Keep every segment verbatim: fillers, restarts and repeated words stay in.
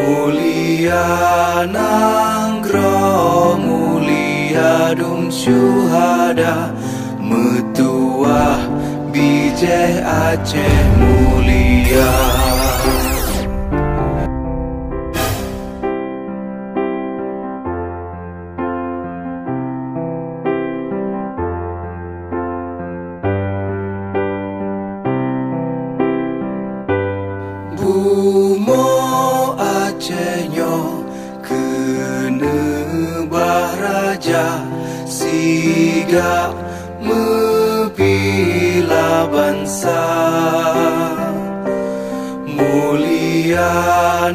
Mulia nanggroe, mulia dum syuhada, meutuwah bijéh Aceh mulia. Bumoe Aceh nyoe keuneubah raja, sigak meubila bansa. Mulia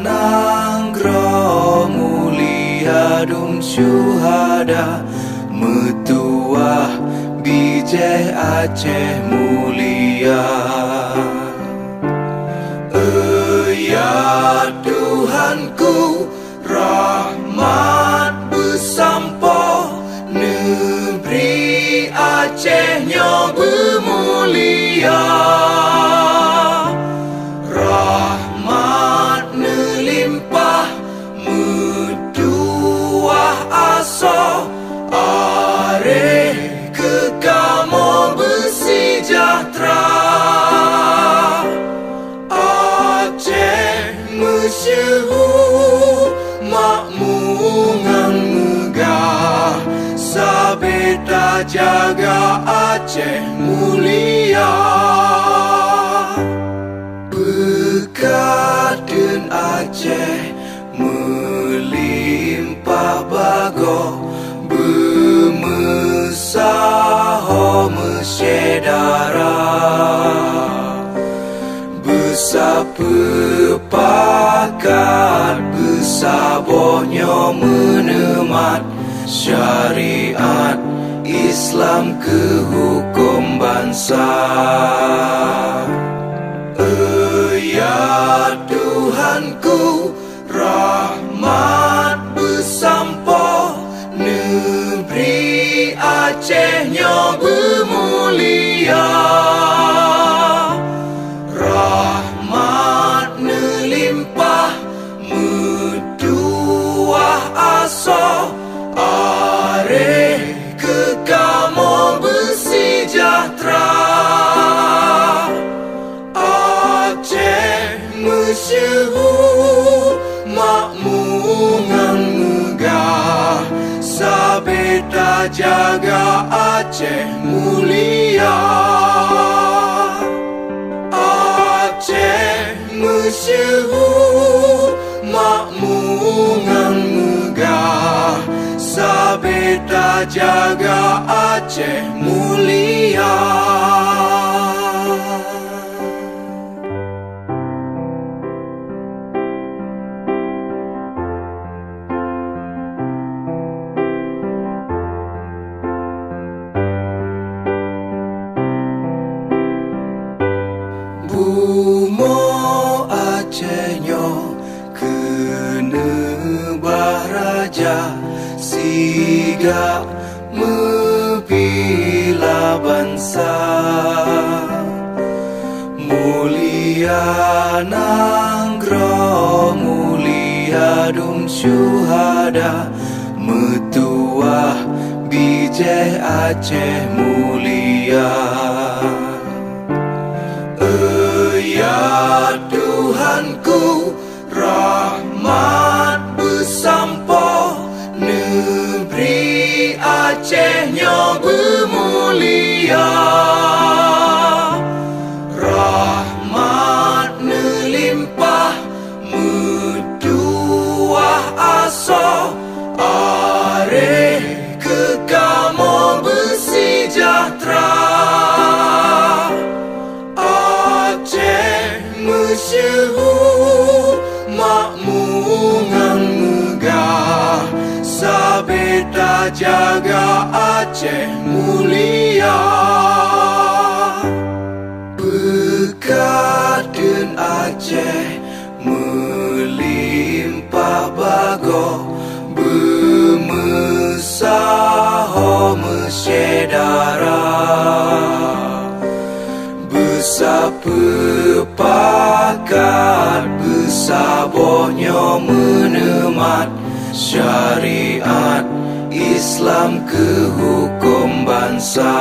nanggroe, mulia dum syuhada, meutuwah bijéh Aceh mulia. Ya Tuhanku, rahmat beusampoe, neubri Aceh nyoe beumulia. Rahmat neulimpah, meutuwah asoe, areh keu kamoe beuseujahtra. Aceh meusyeuhu, makmu ngon meugah, sabe tajaga Aceh mulia. Beukateun Aceh meulimpah bagoe, beumeusaho meusyedara. Beusapeue pakat, beusaboh nyoe meuneumat, syariat Islam keu huköm bansa. Ya Tuhanku, rahmat beusampoe, neubri Aceh nyoe beumulia. Rahmat neulimpah, meutuwah asoe, areh keu kamoe beuseujahtra. Aceh meusyeuhu, makmu ngon meugah, sabe tajaga Aceh mulia. Aceh meusyeuhu, makmu ngon meugah, sabe tajaga Aceh mulia. Bumoe Aceh nyoe keuneubah raja, sigak meubila bansa. Mulia nanggroe, mulia dum syuhada, meutuwah bijéh Aceh mulia. Ya Tuhanku, rahmat beusampoe, neubri Aceh nyoe beumulia. Rahmat neulimpah, meutuwah asoe, areh keu kamoe beuseujahtra. Aceh meusyeuhu, makmu ngon meugah, sabe tajaga Aceh mulia. Beukateun Aceh meulimpah bagoe, beumeusaho meusyedara. Beusapeue pakat, beusa- Saboh nyoe meuneumat syariat Islam keu huköm bansa.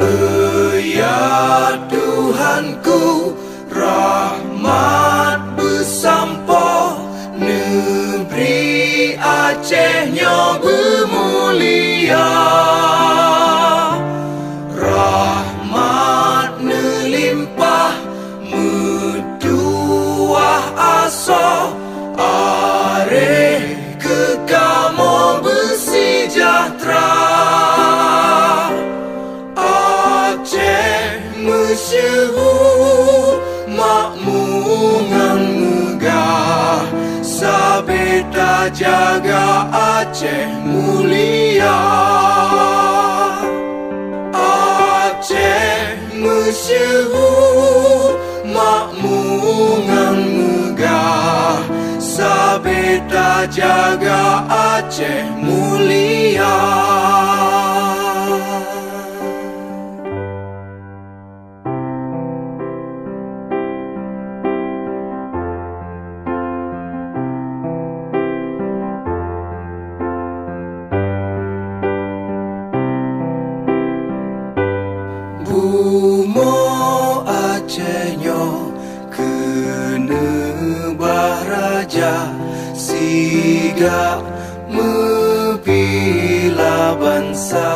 Eh, ya Tuhanku, rahmat beusampoe, neubri Aceh nyoe beumulia. Rahmat neulimpah, meutuwah asoe, areh keu kamoe beusejahtera. Aceh meusyeuhu, makmu ngon meugah, sabe tajaga Aceh mulia. Aceh meusyeuhu, makmu ngon meugah, sabe tajaga Aceh mulia. Bumoe Aceh nyoe keuneubah raja, sigak meubila bansa.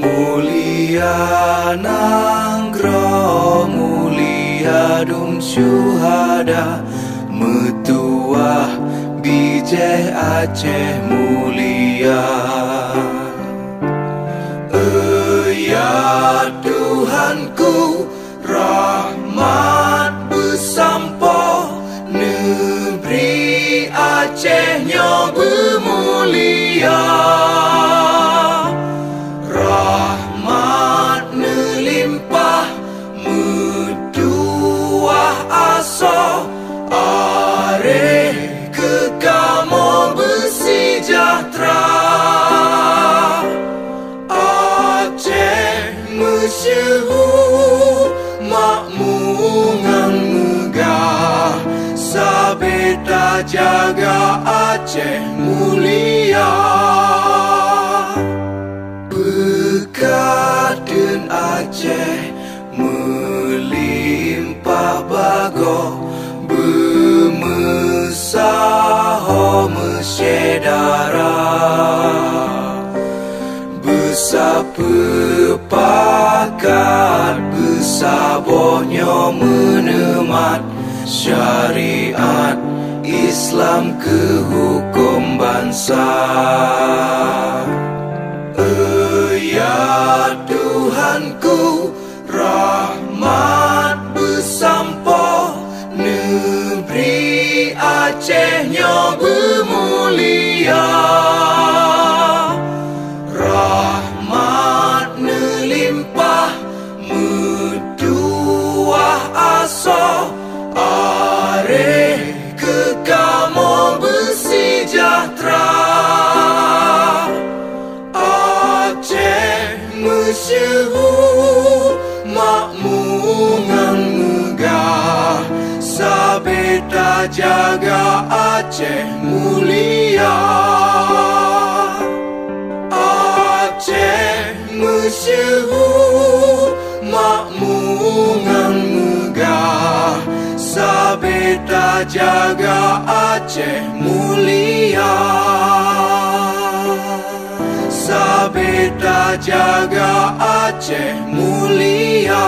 Mulia nanggroe, mulia dum syuhada, meutuwah bijéh Aceh mulia. Eh, ya Tuhanku, rahmat beusampoe, neubri Aceh nyoe beumulia. Rahmat neulimpah, meutuwah asoe, areh keu kamoe beusejahtera. Aceh meusyeuhu, makmu ngon meugah, sabe tajaga Aceh mulia. Beukat deun Aceh meulimpah bagoe, beumeusaho meusyedara. Beusapeupakat beusaboh nyoe meuneumat syariat Islam keu huköm bansa. Eh, ya Tuhanku, rahmat beusampoe, neubri Aceh nyoe beumulia. Rahmat neulimpah, meutuwah asoe, areh keu kamoe beusejahtera. Aceh meusyeuhu, makmu ngon meugah, sabe tajaga Aceh mulia. Aceh meusyeuhu, makmu ngon meugah, sabe tajaga Aceh mulia. Sabe tajaga Aceh mulia.